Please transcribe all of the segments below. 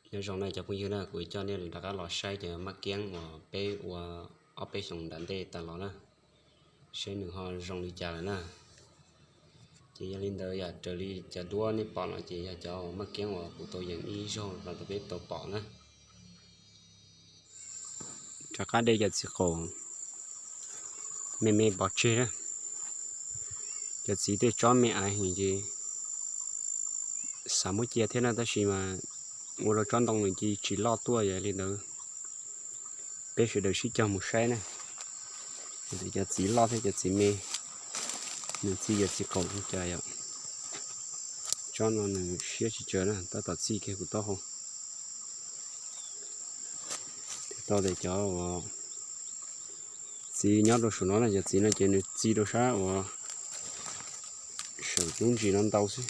Nyob zoo na cov phooj ywg na, kuv coj nej rov qab los saib cov maj kiab uas peb ua ob peb xyoos nram ntej tas los na, saib nws ho zoo li cas lawm na. Ces yog li ntawd yom, raws li cov duab nej pom no ces yog cov maj kiab uas kuv tau yeem ib zaug los rau peb tau pom na. Rov qab de cov txiv qaum me me pov tseg na. Cov txiv tej tsob me aiv heev ces xav muab cia thiab na, tab sis mas ua rau tsob ntoo nws cia tsis loj tuaj, yog li ntawd peb sawv daws sib cog mus saib na. Cov txiv loj thiab cov txiv me, nws txi cov txiv qaum zoo cas yom. Tsob no nws siab tsis tsawg na, tab tom txi kiag kuv taub hau. Thiab tau tias cov uas txiv nyob rau saum no na, cov txiv no ces nws txi rau sab uas saum lub ntsis no ntau xwb,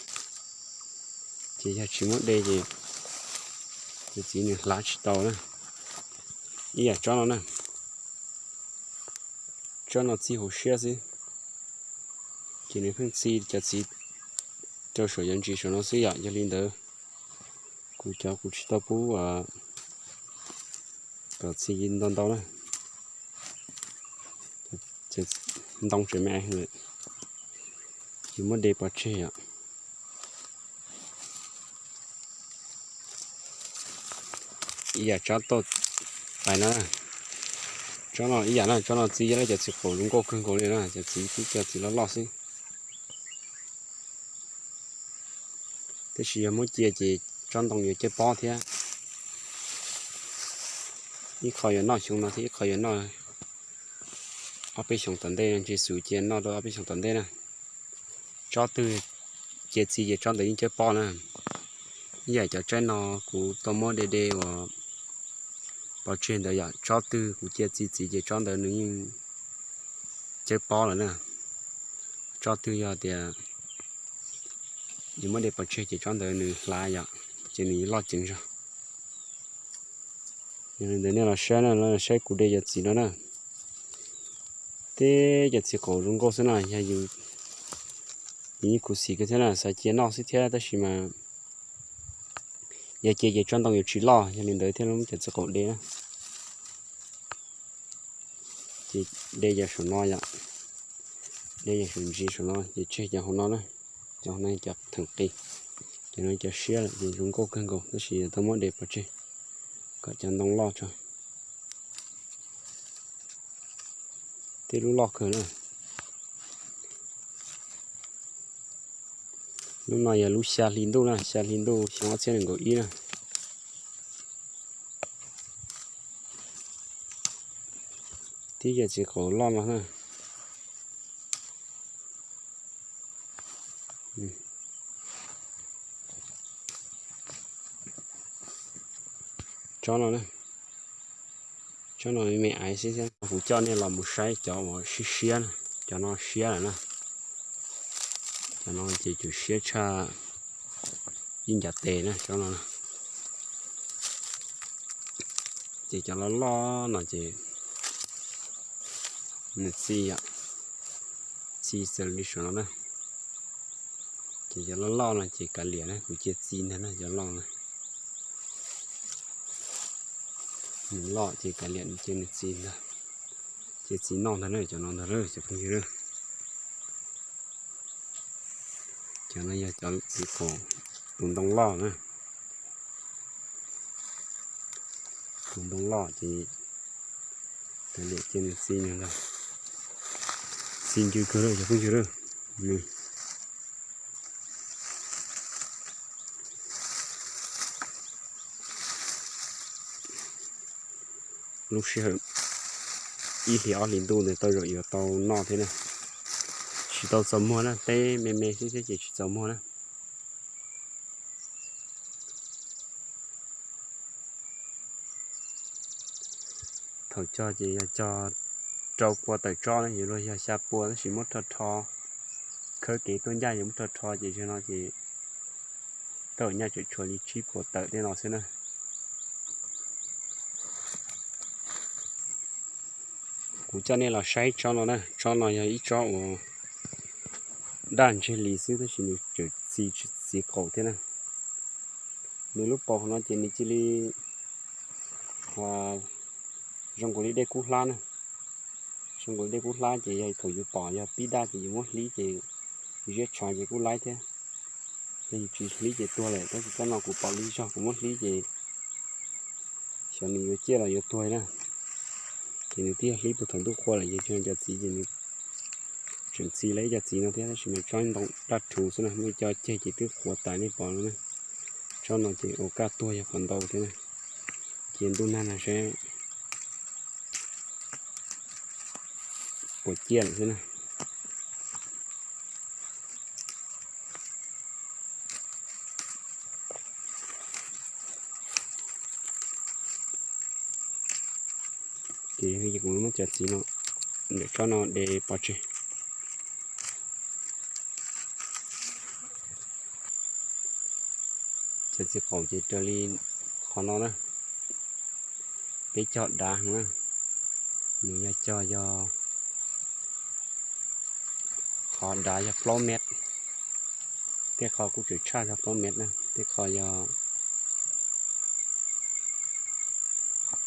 ces yog tsis muab de ces cov txiv nws hlav tsis tau na. Ib yam tsob no na, tsob no txi hauv siab xwb, ces nws pheej txi cov txiv rau saum cov ntsis saum no xwb yom. Yog li ntawd kuv cov kuv tsis tau pub kom txi ntau ntau na. Ntoo tseem me lawm, ces muab de pov tseg yom. Ib yam tsob tauj pais no, tsob no ib yam na, tsob no txi cov txiv qaum zoo nkauj kawg nkaus li na, cov txiv tib co txiv loj loj xwb. Tab sis yog muab cia ces tsob ntoo yuav cawb pob thiab. Ib qho yuav noj xyoo no thiab ib qho yuav noj ob peb xyoos tom ntej no, ntshe xus cia noj rau ob peb xyoos tom ntej na. Tsob twg cia txi ces tsob ntawd yeej cawb pob na. Ib yam cov tsaib no kuv tau muab de de uas pov tseg ntawd yom, tsob twg kuv cia txi txiv ces tsob ntawd nws yeej cawb pob lawm na. Tsob twg yog tias yus muab de pov tseg ces tsob ntawd nws hlav yom, ces nws loj ceev zog. Yog li ntawd nej los saib na, los saib kuv de cov txiv no na. Teb cov txiv qaum zoo nkauj xwb na, yog yus yeej khuv xim kawg thiab na, xav cia noj xwb thiab tab sis mas yog cia ces tsob ntoo yuav tsis loj, yog li ntawd thiaj muab cov txiv qaum de na. Ces de yog saum no yom, de yog saum ntsis saum no ces tseg cov hauv no na. Cov hauv no cov theem qis, cov no cov siab lawm ces zoo nkauj kawg nkaus tab sis yuav tau muab de pov tseg kom cov ntoo loj tso. Tib lub loj kawg na. Lub no yog lub xya hli ntuj na, xya hli ntuj xyoo ob txhiab nees nkaum ib na. Tib cov txiv qaum loj no na. Tsob no, tsob no me me aiv xwb thiab. Kuv coj nej los mus saib cov uas siab siab na, cov no siab lawm na. Cov no ces tseem siab tshaj ib ncav tes na, tsob no. Ces cov loj loj no ces nws txi, txi xws li saum no na. Ces cov loj loj no ces kav liam na, kuv cia txi ntag na, cov loj na. Nws loj ces kav liam, nws cia nws txi ntag. Cia txi noj ntag na, cov no ntag na cov phooj ywg. Cov no yog cov txiv qaum tus ntoo loj na. Tus ntoo loj ces kav liam cia nws txi ntag. Txi ncw kawg lawm cov phooj ywg. Lub sij hawm ib hlis ob hlis ntuj ntawd tej zaum yuav tau noj thiab na. Tsis tau txaus muag na, teb me me xwb thiab ces tsis txaus muag na. Thaum cog ces yog cog rau pua tawm tsob na, yuav luag yog xya pua tab sis muab rho rho, khawb kev tuaj ncaj yuav muab rho rho ces zaum no ces tej zaum nyaj tseem tshuav li tsib puas tawm tej no xwb na. Kuv coj nej los saib tsob no na, tsob no yog ib tsob uas daj ntseg li xwb tab sis nws tseem txi txiv qaum thiab na. Nws lub paus no ces nws cia li zoo nkaus li dej kub hlab na. Zoo nkaus li dej kub hlab ces yog thaum yus pom yog pib daj ces yus muab hlib ces yus ziab tshav ces kuj laib thiab. Yog yus tsis hlib ces tuag lawm, tab sis tsob no kuv pom li zog kuv muab hlib ces xyov nws yuav ciaj los yuav tuag na. Ces nws twb yog hlib puag thaum ntuj qhua lawm ces cov txiv ces nws tseem txi lawm ib co txiv no thiab, tab sis mas tsob ntoo daj rhuv xwb na, muaj ib co ceg ces twb qhuav tas nej pom no na. Tsob no ces ua kaj tuag yog qhov ntau thiab na. Cia ntuj nag no seb puas ciaj lawm xwb na. Ces kuv muab cov txiv no, ntawm tsob no de pov tseg. Cov txiv qaum ces raws li qhov no na, peb cog dav na, nws yog cog yog qhov dav yog plaub mev, tej qho kuj tseem tshaj txog plaub mev na, tej qho yog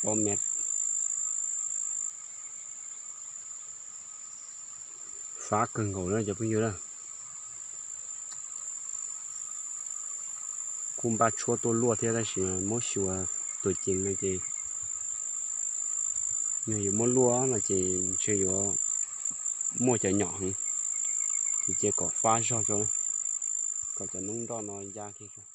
plaub mev. Fab kawg nkaus na cov phooj ywg na. Kuj npaj tshuab tuaj luaj thiab tab sis muab xyuas tus ceev no ces yog yuav muab luaj no ces ntshe yuav muaj cov nyom heev, ces cia kom fab zog tso, kom cov noob nroj no ya kiag.